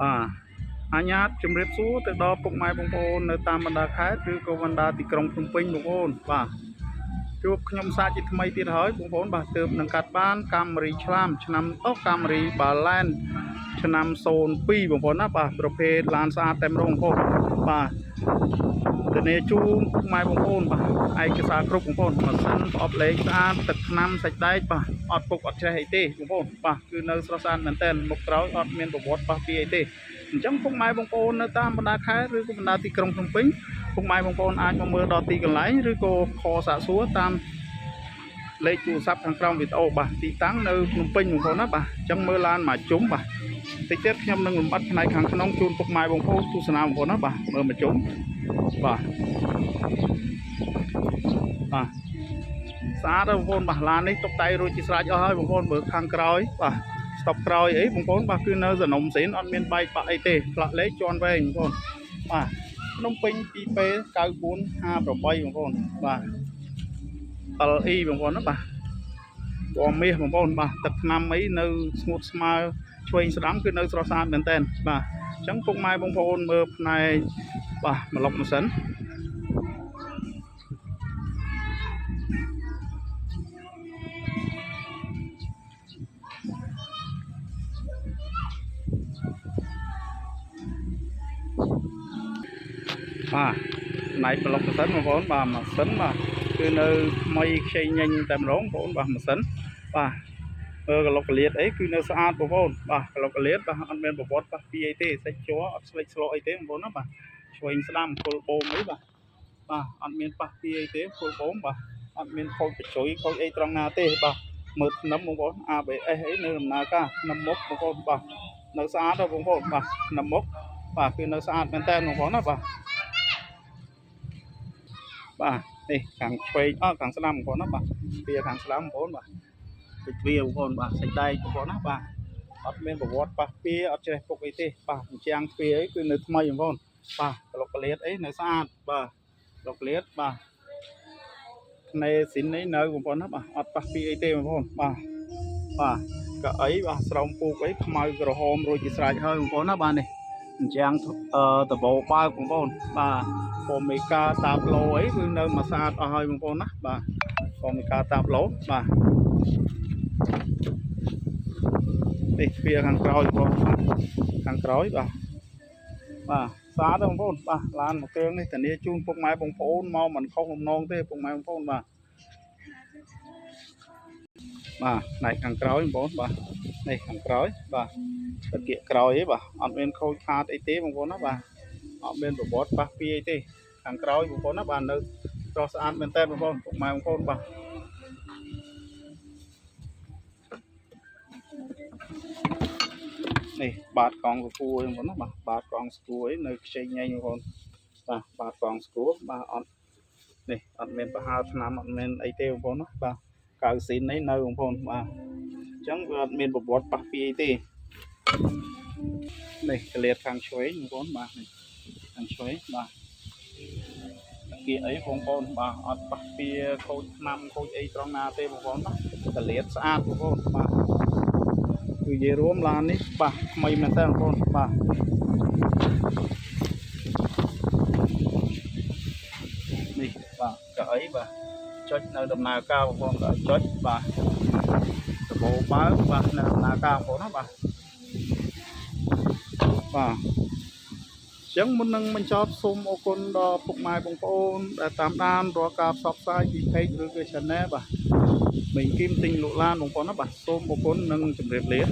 បាទអញ្ញាតជំរាបសួរទៅដល់ពុកម៉ែបងប្អូននៅតាមបណ្ដាខេត្តឬក៏បណ្ដាទីក្រុងភ្នំពេញបងប្អូនបាទជួបខ្ញុំសាជាថ្មីទៀតហើយបងប្អូនបាទទើបនឹងកាត់បានកាមេរីឆ្លាមឆ្នាំអូកាមេរីបាឡែនឆ្នាំ02បងប្អូនណាបាទប្រភេទឡានស្អាតតែម្ដងបងប្អូនបាទធានាជូនពុកម៉ែបងប្អូនបាទឯកសារគ្រប់បងប្អូនម៉ាស៊ីនប្រអប់លេខស្អាតទឹកថ្នាំសាច់ដែកបាទអត់ពុកអត់ច្រេះអីទេបងប្អូនបាទគឺនៅស្រស់ស្អាតមែនតើមុខក្រោយអត់មានប្រវត្តិប៉ះពីអីទេអញ្ចឹងពុកម៉ែបងប្អូននៅតាមបណ្ដាខេត្តឬក៏បណ្ដាទីក្រុងភ្នំពេញពុកម៉ែបងប្អូនអាចមកមើលដល់ទីកន្លែងឬក៏ខសាកសួរតាមលេខទូរស័ព្ទខាងក្រោមវីដេអូបាទទីតាំងនៅភ្នំពេញបងប្អូនណាបាទអញ្ចឹងមើលឡានមួយជុំបាទតិចទៀតខ្ញុំនឹងលម្អិតផ្នែកខាងក្នុងជូនពុកម៉ែបងប្អូនទស្សនាបងប្អូនណាបាទមើលមួយជុំបាទបាទស្អាតហើយបងប្អូនបាទឡាននេះតុបតែងរួចជាស្រេចអស់ហើយបងប្អូនមើលខាងក្រោយបាទស្តុបក្រោយអីបងប្អូនបាទគឺនៅសនំសេនអត់មានបែកបាក់អីទេផ្លាកលេខជាន់វែងបងប្អូនបាទភ្នំពេញ 2P 9458បងប្អូនបាទ LE បងប្អូនណាបាទពណ៌មាសបងប្អូនបាទទឹកថ្នាំអីនៅស្ងួតស្មើឆ្វេងស្ដាំគឺនៅស្រស់ស្អាតមែនតើបាទអញ្ចឹងពុកម៉ែបងប្អូនមើលផ្នែកបាទម្លុកម៉ាស៊ីនបាទផ្នែកម្លុកម៉ាស៊ីនបងប្អូនបាទម៉ាស៊ីនបាទគឺនៅថ្មីខ្ចីញញតែម្ដងបងប្អូនបាទម៉ាស៊ីនបាទមើលកលុកកលៀតអីគឺនៅស្អាតបងប្អូនបាទកលុកកលៀតបាទអត់មានប្រវត្តិប៉ះពីអីទេសាច់ជ័រអត់ស្លេកស្លោអីទេបងប្អូនណាបាទឆ្វេងស្ដាំគល់បូមអីបាទបាទអត់មានប៉ះពីអីទេគល់បូមបាទអត់មានខូចបញ្ចុយខូចអីត្រង់ណាទេបាទមើលធ្នឹមបងប្អូន ABS អីនៅដំណើរការធ្នឹមមុខបងប្អូនបាទនៅស្អាតដល់បងប្អូនបាទធ្នឹមមុខបាទគឺនៅស្អាតមែនតើបងប្អូនណាបាទបាទនេះខាងឆ្វេងអខាងស្ដាំបងប្អូនណាបាទទ្វារខាងស្ដាំបងប្អូនបាទពេជ្រទ្វារបងប្អូនបាទសាច់ដែកបងប្អូនណាបាទអត់មានប្រវត្តិប៉ះពៀអត់ច្រេះពុកអីទេបាទអញ្ចាំងទ្វារអីគឺនៅថ្មីបងប្អូនបាទក្លុកក្លៀតអីនៅស្អាតបាទក្លុកក្លៀតបាទធ្នេស៊ីននេះនៅបងប្អូនណាបាទអត់ប៉ះពីអីទេបងប្អូនបាទបាទកៅអីបាទស្រោមពូកអីខ្មៅក្រហមរួចជាស្រេចហើយបងប្អូនណាបាទនេះអញ្ចាំងអឺដបោបើកបងប្អូនបាទពូមេកាតាប្លូអីគឺនៅមួយស្អាតអស់ហើយបងប្អូនណាបាទពូមេកាតាប្លូបាទនេះទ្វារខាងក្រោយបងប្អូនបាទខាងក្រោយបាទបាទស្អាតបងប្អូនបាទឡានមួយគ្រឿងនេះធានាជូនពុកម៉ែបងប្អូនមកមិនខុសបំណងទេពុកម៉ែបងប្អូនបាទបាទផ្នែកខាងក្រោយបងប្អូនបាទនេះខាងក្រោយបាទតាគៀកក្រោយអីបាទអត់មានខូចខាតអីទេបងប្អូនណាបាទអត់មានប្រវត្តិប៉ះពីអីទេខាងក្រោយបងប្អូនណាបាទនៅស្រស់ស្អាតមែនតើបងប្អូនពុកម៉ែបងប្អូនបាទនេះបាតកង់ស្គួរបងប្អូនណាបាទបាតកង់ស្គួរអីនៅខ្ចីញ៉ៃបងប្អូនបាទបាតកង់ស្គួរបាទអត់នេះអត់មានប្រហើរឆ្នាំអត់មានអីទេបងប្អូនណាបាទកៅស៊ីននេះនៅបងប្អូនបាទអញ្ចឹងវាអត់មានប្រវត្តិប៉ះពីអីទេនេះកលៀតខាងឆ្វេងបងប្អូនបាទនេះខាងឆ្វេងបាទតាគៀអីបងប្អូនបាទអត់ប៉ះពីខូចឆ្នាំខូចអីត្រង់ណាទេបងប្អូនណាកលៀតស្អាតបងប្អូនបាទគឺនិយាយរួមឡាននេះបាទថ្មីមែនតើបងប្អូនបាទនេះបាទកៅអីបាទចុចនៅដំណើរការបងប្អូនកៅអីចុចបាទដបោបើកបាទនៅដំណើរការបងប្អូនណាបាទបាទអញ្ចឹងមុននឹងបញ្ចប់សូមអរគុណដល់ពុកម៉ែបងប្អូនដែលតាមដានរាល់ការផ្សព្វផ្សាយពី page ឬក៏ channel បាទមេងគឹមទិញលក់ឡានបងប្អូនណាបាទសូមអរគុណនិងជម្រាបលា។